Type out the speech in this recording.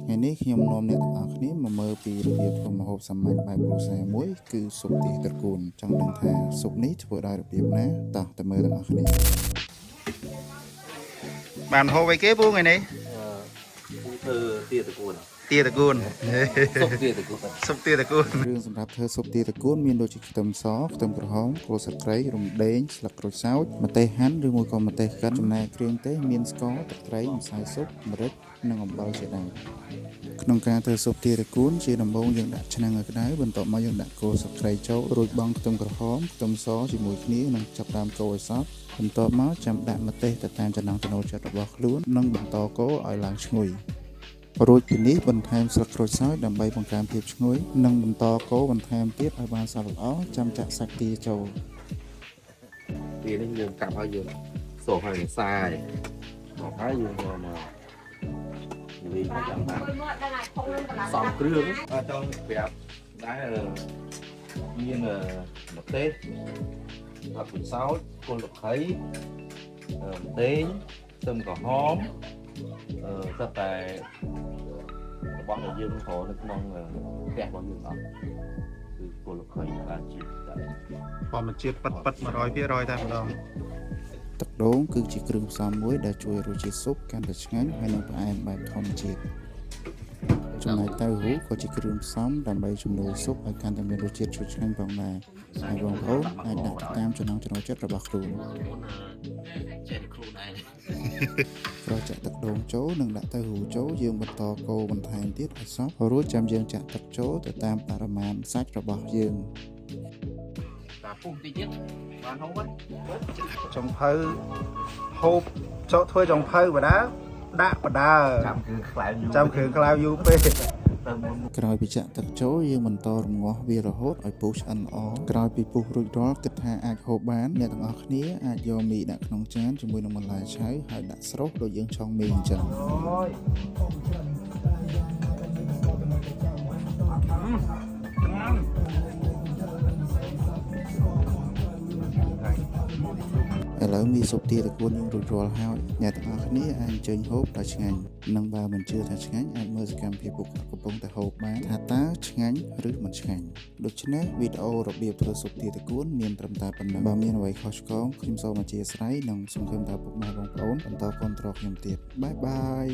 ថ្ងៃនេះខ្ញុំនាំអ្នកទាំងអស់គ្នាមកមើលពីរបៀបធ្វើម្ហូបសាមញ្ញបែបគ្រួសារមួយគឺស៊ុបទាត្រកួនចង់ដឹងថាស៊ុបនេះធ្វើដោយរបៀបណាតោះទៅមើលទាំងអស់គ្នា បានហូបអីគេពូថ្ងៃនេះ ពូធ្វើទាត្រកួន ទាត្រកួន ស៊ុបទាត្រកួន ស៊ុបទាត្រកួន គ្រឿងសម្រាប់ធ្វើស៊ុបទាត្រកួនមានដូចជាខ្ទឹមសខ្ទឹមក្រហមគល់ស្លឹកគ្រៃរំដេងស្លឹកក្រូចសើចម្ទេសហាន់ឬមួយក៏ម្ទេសកិនចំណែកគ្រឿងទេសមានស្ករទឹកត្រីម្សៅស៊ុបម្រេចនិងអំបិលជាដើមក្នុងការធ្វើស៊ុបទាត្រកួនជាដំបូងយើងដាក់ឆ្នាំងឲ្យក្តៅបន្ទាប់មកយើងដាក់គល់ស្លឹកគ្រៃចូលរួចបង់ខ្ទឹមក្រហមខ្ទឹមសជាមួយគ្នានិងចាប់ផ្ដើមកូរឲ្យសព្វបន្ទាប់មកចាំដាក់ម្ទេសទៅតាមចំណង់ចំណូលចិត្តរបស់ខ្លួននិងបន្តកូរឲ្យឡើងឈ្ងុយ រួចពីនេះបន្ថែមស្លឹកក្រូចសើចដើម្បីបង្កើនភាពឈ្ងុយនិងបន្តកូរបន្ថែមទៀតឲ្យបានសព្វល្អចាំចាក់សាច់ទាចូល ទានេះយើងកាប់ឲ្យយើងសោកឲ្យវាសាយមកហើយយើងយកមកលីងឲ្យចាំបានសំគ្រឿងអត់ចង់ប្រាប់ដែរមានម្ទេសស្លឹកក្រូចសើចគល់លខីម្ទេសខ្ទឹមក្រហមអឺសិតតែរបស់ដែលយើងប្រើនៅក្នុងផ្ទះរបស់យើងអស់គឺគល់លខីបានជាតែ ធម្មជាតិប៉ិតប៉ិត100%តែម្ដង ទឹកដូងគឺជាគ្រឿងផ្សំមួយដែលជួយរសជាតិស៊ុបកាន់តែឆ្ងាញ់ហើយនិងផ្អែមបែបធម្មជាតិចំណែកតៅហ៊ូក៏ជាគ្រឿងផ្សំដើម្បីជំនួយស៊ុបឲ្យកាន់តែមានរសជាតិឈ្ងុយឆ្ងាញ់ផងដែរហើយបងប្អូនអាចដាក់ទៅតាមចំណង់ចំណូលចិត្តរបស់ខ្លួន ចេះតែខ្លួនឯង ក្រោយចាក់ទឹកដូងចូលនិងដាក់តៅហ៊ូចូលយើងបន្តកូរបន្ថែមទៀតឲ្យសព្វរួចចាំយើងចាក់ទឹកចូលទៅតាមបរិមាណសាច់របស់យើង តាពុះតិចទៀតបានហូបហើយ ចុងភៅហូបចុះធ្វើចុងភៅបដាដាក់បដា ចាំគឺខ្លែងយូរ ចាំគ្រឿងក្លាវយូរពេក ទៅមុន ក្រោយពីចាក់ទឹកចូលយើងបន្តរំងាស់វារហូតឲ្យពុះឆ្អិនល្អក្រោយពីពុះរួចរាល់គិតថាអាចហូបបានអ្នកទាំងអស់គ្នាអាចយកមីដាក់ក្នុងចានជាមួយនឹងបន្លែឆៅហើយដាក់ស្រុះដូចយើងឆុងមីអញ្ចឹង អូយ ឥឡូវមីស៊ុបទាត្រកួនយើងរួចរាល់ហើយអ្នកទាំងអស់គ្នាអាចអញ្ជើញហូបដល់ឆ្ងាញ់និងបើមិនជឿថាឆ្ងាញ់អាចមើលសកម្មភាពពួកគាត់កំពុងតែហូបបានថាតើឆ្ងាញ់ឬមិនឆ្ងាញ់ដូច្នេះវីដេអូរបៀបធ្វើស៊ុបទាត្រកួនមានត្រឹមតែប៉ុណ្ណឹងបើមានអ្វីខុសឆ្គងខ្ញុំសូមអធ្យាស្រ័យនិងសង្ឃឹមថាពុកម៉ែបងប្អូនបន្តគាំទ្រខ្ញុំទៀត bye bye.